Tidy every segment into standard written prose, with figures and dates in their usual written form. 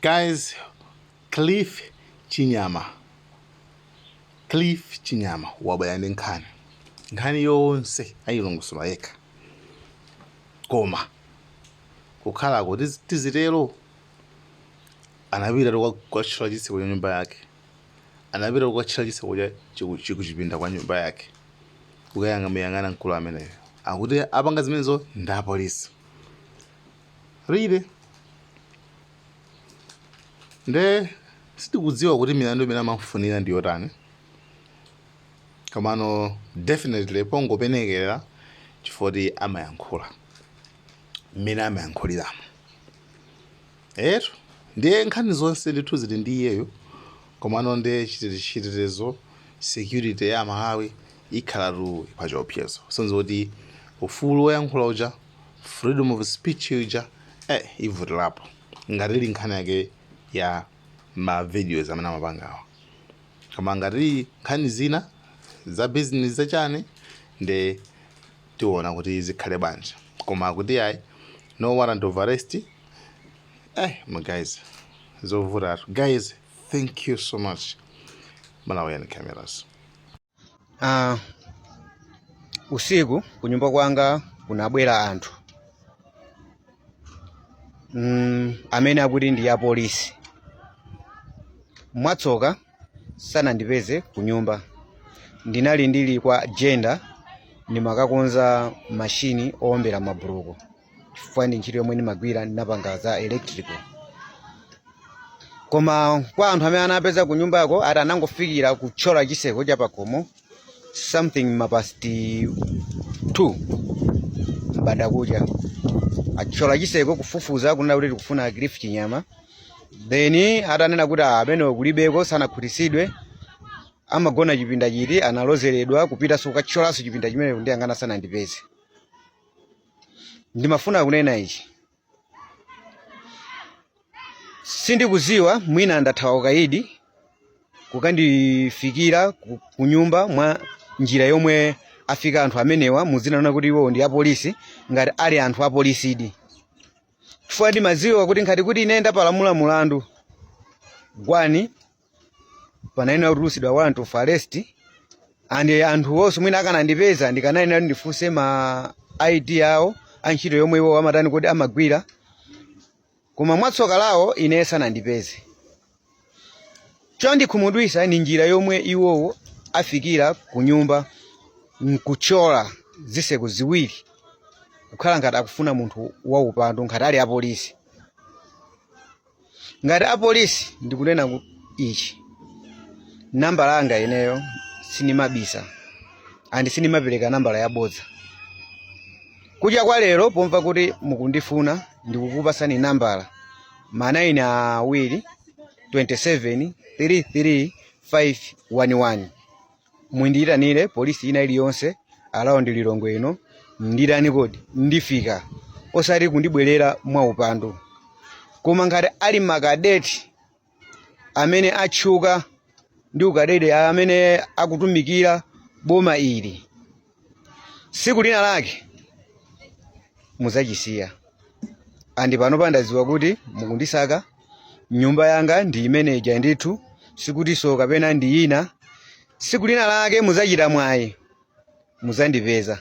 Guys, Cliff Chinyama, Cliff Chinyama wabwera ndi nkhani. Nkhani yonse ayilongosola yekha. Koma kukhalako tizitero anapita kukathyola chitseko cha nyumba yake. Anapita kukathyola chitseko cha chikuchipinda kwa nyumba yake. Kukayang'ana mkulu ameneyo. Akuti apanga zimenezo ndi apolisi. Really? Nde sitikudziwa kuti milandu imene amamufunira ndi yotani. Komano definitely pongopenekera chifukwa kuti amayankhula mmene amayankhuliramo. Etu ndiye nkhani zonse ndithu zili ndi iyeyo, komano ndiye chitetezo, security ya Malawi ikhalatu pa chiopsezo. Kusonyeza kuti ufulu woyankhula uja, freedom of speech uja, ivutirapo ngati ili nkhani yake ya ma videos amene amapangawa. Koma ngati nkhani zina za business zachani, nde tiona kuti zikhale bwanji. Koma kuti ayi, no warrant of arrest, my guys, zovutatu. Guys, thank you so much. Malawian Cameras. Usiku kunyumba kwanga kunabwera anthu amene akuti ndi apolisi. Mwatsoka sanandipeze kunyumba, ndinali ndili kwa jenda, ndimakakonza mashini owombera mabuloko chifukwa ndi ntchito yomwe ndimagwira, ndinapanga za electrical. Koma kwa anthu amene anapeza ku nyumbako, ati anangofikira kuthyola chiseko cha pakhomo something ma past 2 mbandakucha, athyola chiseko kufufuza kunena kuti tikufuna Cliff Chinyama. Then atanena kuti amenewo kulibeko, sanakhutisidwe, amagona chipinda chiti, analozeredwa kupitanso kukathyolanso chipinda chimene kundiyang'ana, sanandipeze. Ndimafuna kunena ichi, sindikuziwa mwina ndathawa ukaidi kukandifikira kunyumba mwa njira yomwe afika anthu amenewa muzinena kuti iwo ndi apolisi, ngati ali anthu apolisidi, chifukwa ndimaziwa kuti ngati kuti ine ndapalamula mulandu gwani panayenera kutulutsidwa warrant of arrest, and anthu onse mwina akanandipeza ndikanayenera kuti ndifunse ma ID awo a ntchito yomwe iwo amatani kodi amagwira. Koma mwatsoka lawo ine sanandipeze. Chondikhumudwisa ni njira yomwe iwowo afikira ku nyumba nkuthyola zitseko ziwiri, kukhala ngati akufuna munthu waupandu, ngati ali apolisi. Ngati apolisi, ndikunena ichi, nambala yanga ineyo sindimabisa and sindimapereka nambala yabodza. Kucha kwa lero pomva kuti mukundifuna, ndikukupasani nambala ma 9 awiri 27 33 511. Mundiyitanire polisi ina iliyonse around Lilongwe ino, nditani kodi ndifika, osati kundibwerera mwaupandu. Koma ngati ali makadeti amene atchuka ndi ukadeti amene akutumikira boma ili, siku lina lake muzachisiya. And panopa ndadziwa kuti mukundisaka, nyumba yanga ndi imene ija ndithu, sikutinso kapena ndi ina. Siku lina lake muzachita mwayi muzandipeza.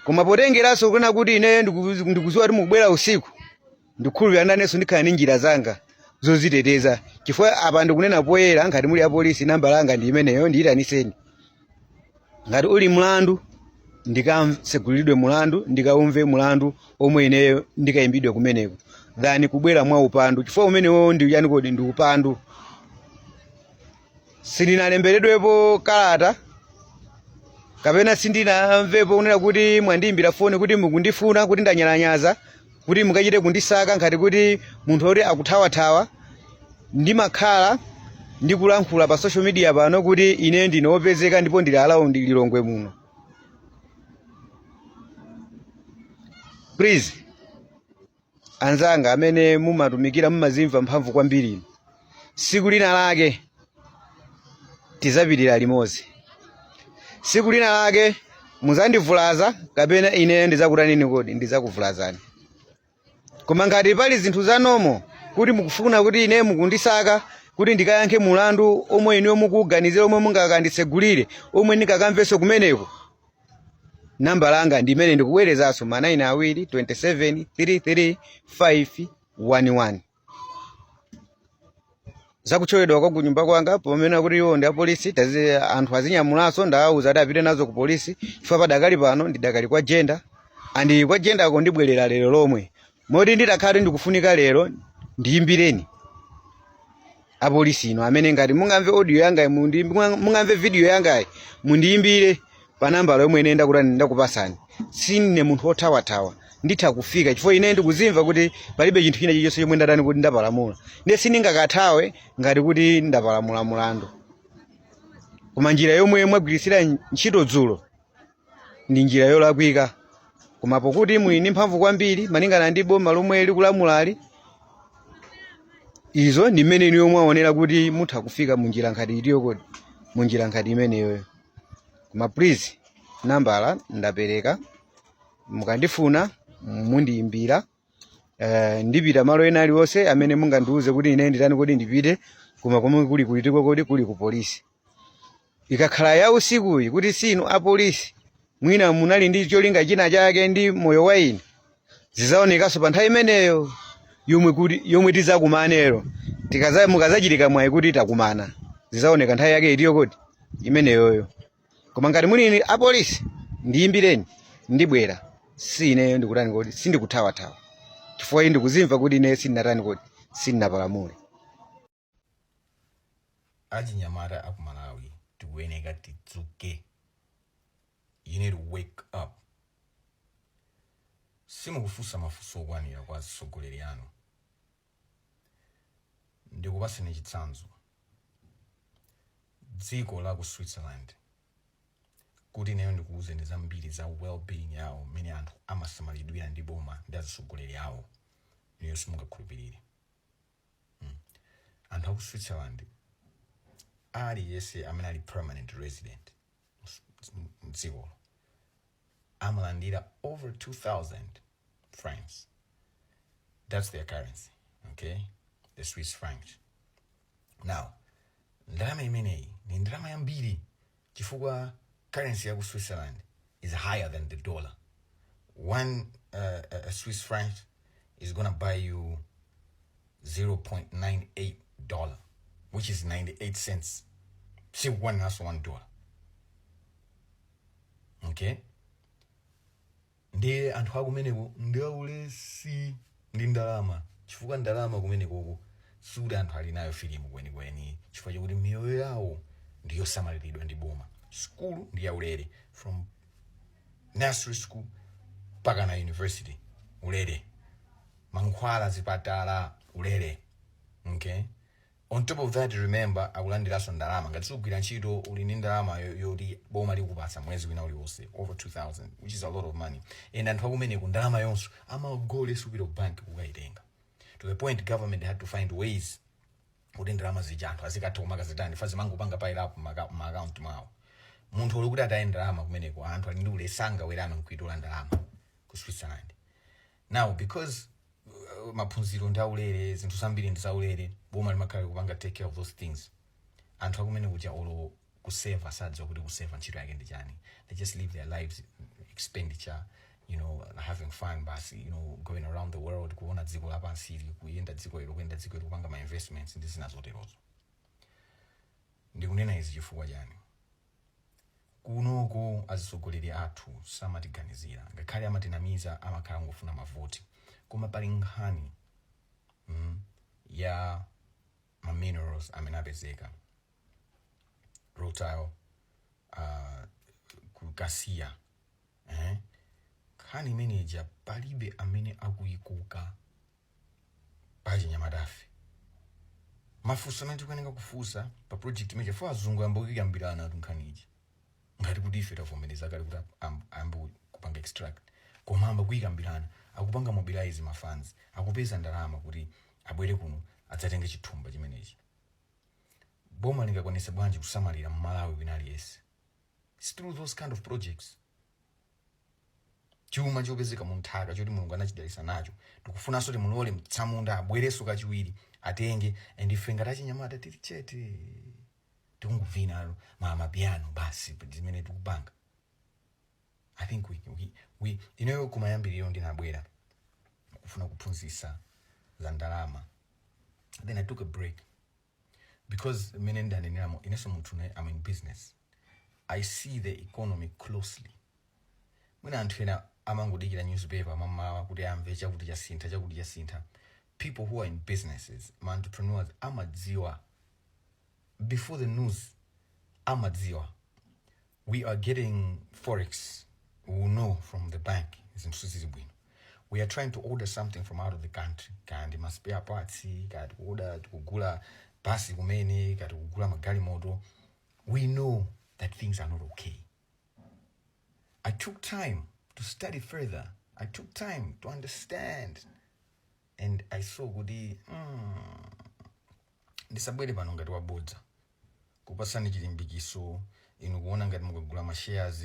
Koma potengeranso kunena kuti ineyo ndikudziwa kuti mukubwera usiku, ndikukhulupirira nanenso ndikhala ndi njira zanga zoziteteza, chifukwa apa ndikunena poyera, ngati muli apolisi, nambala yanga ndi imeneyo, ndiyitaniseni. Ngati uli mlandu, ndikatsegulidwe mulandu, ndikaumve mulandu omwe ineyo ndikayimbidwe kumeneko, than kubwera mwa upandu, chifukwa umenewo ndi chani kodi? Ndi upandu. Sindinalemberedwepo kalata kapena sindinamvepo kunena kuti mwandiyimbira foni kuti mukundifuna, kuti ndanyalanyaza kuti mukachite kundisaka ngati kuti munthu woti akuthawathawa. Ndimakhala ndikulankhula pa social media pano kuti ine ndine wopezeka ndipo ndili around Lilongwe muno. Please, anzanga amene mumatumikira, mumazimva mphamvu kwambiri inu, siku lina lake tizapitira limodzi. Siku lina lake muzandivulaza kapena ine ndizakutanini kodi ndizakuvulazani. Koma ngati pali zinthu za normal Kuti mukufuna kuti ine mukundisaka kuti ndikayankhe mulandu omwe inuyo mukuganizira, omwe mungakanditsegulire, omwe ndikakamvenso kumeneko, namba langa ndi imene ndikubwerezanso: ma 9 awiri 27 33 511. Zakucholedwa kwa kunyumba kwanga, pamene kuti iwo ndi apolisi, tazi anthu azinyamulanso, ndawauza kuti apite nazo ku polisi, chifukwa padakali pano ndidakali kwa Jenda, and kwa Jendako ndibwerera lero lomwe. Moti nditakhala ndikufunika lero, ndiyimbireni apolisi ino amene ngati mungamve audio yangayi, mungamve video yangayi, mundiyimbire pa nambala yomwe ine ndakutani, ndakupasani. Sine munthu wothawathawa, nditha kufika, chifukwa ine ndikuzimva kuti palibe chinthu china chilichonse chomwe ndatani kuti ndapalamula, ndiye sindingakathawe ngati kuti ndapalamula mulandu. Koma njira yomwe mwagwirisira ntchito dzulo ndi njira yolakwika. Koma pokuti muli ndi mphamvu kwambiri malingana ndi boma lomwe likulamulali, izo ndi mmene inuyo mwaonera kuti mutha kufika munjira ngati iliyo kodi, munjira ngati imeneyoyo. Koma please, nambala ndapereka, mukandifuna mundiyimbira. Ndipita malo ena aliwonse amene mungandiuze kuti ine nditani kodi, ndipite. Koma komwe kuli kulitiko kodi, kuli ku polisi. Ikakhala ya usikuyi kuti sinu apolisi, mwina munali ndi cholinga china chake ndi moyo wa ine, zizaonekanso pa nthawi imeneyo yomwe kuti yomwe tizakumanero. Tikaza mukazachitika mwayi kuti takumana, zizaoneka nthawi yake itiyo kodi, imeneyoyo. Koma ngati muli apolisi, ndiyimbireni, ndibwera. Si ineyo ndikutani kodi, sindikuthawathawa, chifukwa ine ndikuzimva kuti ine sindinatani kodi, sindinapalamule. Achinyamata aku Malawi, tikuyeneka tidzuke. You need to wake up. Simukufunsa mafunso okwanira kwa atsogoleri anu. Ndikupaseni chitsanzo: dziko la ku Switzerland. Kuti ineyo ndikuwuzeni zambiri za well-being yawo, mmene anthu amasamalidwira ndi boma ndi atsogoleri awo, ineyo simungakhulupirire. Anthu aku Switzerland, aliyense amene ali permanent resident mdzikolo amalandira over 2000 francs. That's their currency, okay, the Swiss francs. Now, ndalama imeneyi ni ndalama yambiri chifukwa currency ya ku Switzerland is higher than the dollar. One a Swiss franc is gonna buy you $0.98, which is 98 cents, sikukwaniraso $1, okay? Ndiye anthu akumeneko ndi aulesi ndi ndalama, chifukwa ndalama kumenekoko sikuti anthu ali nayo filimu kwenikweni, chifukwa chakuti miyoyo yawo ndiyosamaliridwa ndi boma. Sukulu ndi yaulere, from nursery school mpaka na university, ulere. Mankhwala, zipatala, ulere, okay? On top of that, remember, akulandiranso ndalama. Ngati sukugwira ntchito, uli ndi ndalama yoti boma likupatsa mwezi wina uliwonse, over 2000, which is a lot of money. And anthu akumeneko ndalama yonso amagole supita ku bank kukayitenga, to the point government had to find ways kuti ndalama zija anthu azikatha kumakazitani fa zimangopanga pile up ma account mwawo. Munthu uli kuti ataye ndalama kumeneko, anthu ali ndi ulesi, angawerame nkuitola ndalama ku Switzerland. Now, because maphunziro ndi aulere, zinthu zambiri ndi zaulere, boma limakhala likupanga take care of those things. Anthu akumene kuja olo kuseva sadziwa kuti kuseva ntchito yake ndi chani. They just live their lives, expenditure, having fun basi, going around the world, kuona dziko lapansi, kuyenda dziko ilo, kuyenda dziko ilo, kupanga ma investments ndi zina zoterozo. Ndikunena izi chifukwa chani? Kunoko atsogoleri athu samatiganizira, ngakhale amatinamiza, amakhala ngofuna mavoti. Koma pali nkhani ya ma minerals amene apezeka, rutile, ku Kasiya, eh? Nkhani imeneja palibe amene akuyikuka pachinyamatafe. Mafunso amene tikuyeneka kufunsa pa project imeneja, fo azungu ambokikambirana atu nkhani iji, ngati kuti ife tavomereza kale kuti ayambe kupanga extract, koma amba kuyikambirana, akupanga mobilize ma funds, akupeza ndalama kuti abwere kuno adzatenge chithumba chimenechi. Boma lingakwanise bwanji kusamalira Mmalawi wina aliyense? It's through those kind of projects. Chuma chopezeka mu nthaka choti Mulungu anachidalitsa nacho, tikufunanso timulole mtsamunda abwerenso kachiwiri atenge, and ife ngati achinyamata tili chete, tikunguvina ma amapiano basi, zimene tikupanga. I think we ineyo kumayambiriro ndinabwera kufuna kuphunzitsa za ndalama. Then I took a break because mene ndaneneramo, inenso munthu ne, I'm in business. I see the economy closely. Mwina anthu ena amangodikira newspaper mamawa kuti amve chakuti chasintha, chakuti chasintha. People who are in businesses, ma entrepreneurs, amadziwa before the news, amadziwa. We are getting forex, we will know from the bank zinthu sizili bwino. We are trying to order something from out of the country, kandi ma spare parts, kati kuorder, tikugula basi kumene, kati kugula magalimoto, we know that things are not okay. I took time to study further. I took time to understand and I saw kuti ndisabwere pano ngati wabodza kupasani chilimbikiso inu kuona ngati mukagula ma shares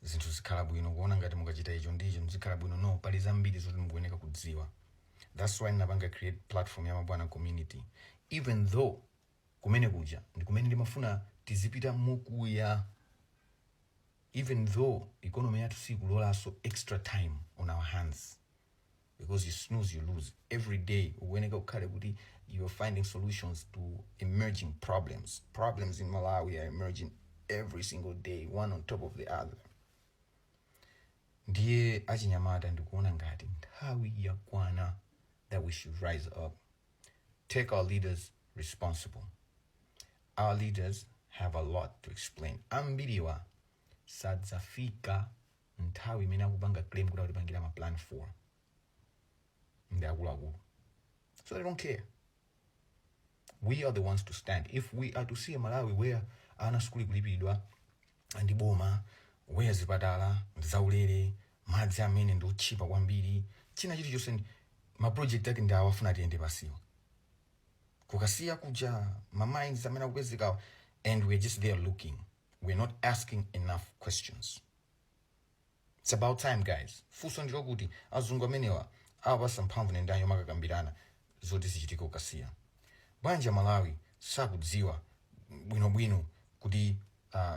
zinthu zikhala bwino, kuona ngati mukachita icho ndicho mzikhala bwino. No, pali zambiri zoti mukuyeneka kudziwa. That's why ndinapanga create platform ya Mabwana Community, even though kumene kuja ndi kumene ndimafuna tizipita mukuya, even though economy yathu sikulolanso extra time on our hands, because you snooze, you lose. Every day ukuyeneka kukhale kuti you are finding solutions to emerging problems. Problems in Malawi are emerging every single day, one on top of the other. Ndiye achinyamata, ndikuona ngati nthawi yakwana that we should rise up, take our leaders responsible. Our leaders have a lot to explain. Ambiriwa sadzafika nthawi imene akupanga claim kuti akutipangira ma plan for ndi akuluakulu, so they don't care. We are the ones to stand if we are to see a Malawi where ana sukulu kulipidwa ndi boma, where zipatala ndi zaulere, madzi amene ndi otchipa kwambiri, china chilichonse ma project ake ndi awafuna tiyende pasiwa kukasiya kuja, ma mines amene akupezekawa, and we're just there looking. We're not asking enough questions. It's about time, guys. Funso ndilokuti azungu amenewa awapasa mphamvu nendayo makakambirana zoti zichitike kukasiya? Bwanji Malawi sakudziwa bwinobwino kuti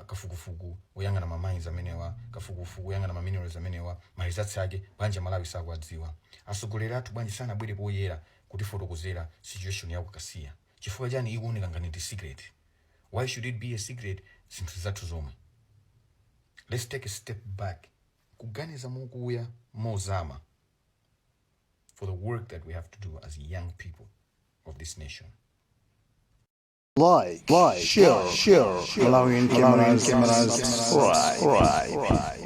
kafukufuku woyang'ana ma mines amenewa, kafukufuku woyang'ana ma minerals amenewa, ma results ake bwanji Malawi sakuwadziwa? Atsogoleri athu bwanji sanabwere poyera kutifotokozera situation ya kukasiya? Chifukwa chani ikuoneka ngati ndi secret? Why should it be a secret, zinthu zathu zomwe? Let's take a step back, kuganiza mokuya, mozama, for the work that we have to do as young people of this nation. Like, share, Malawian cameras, subscribe.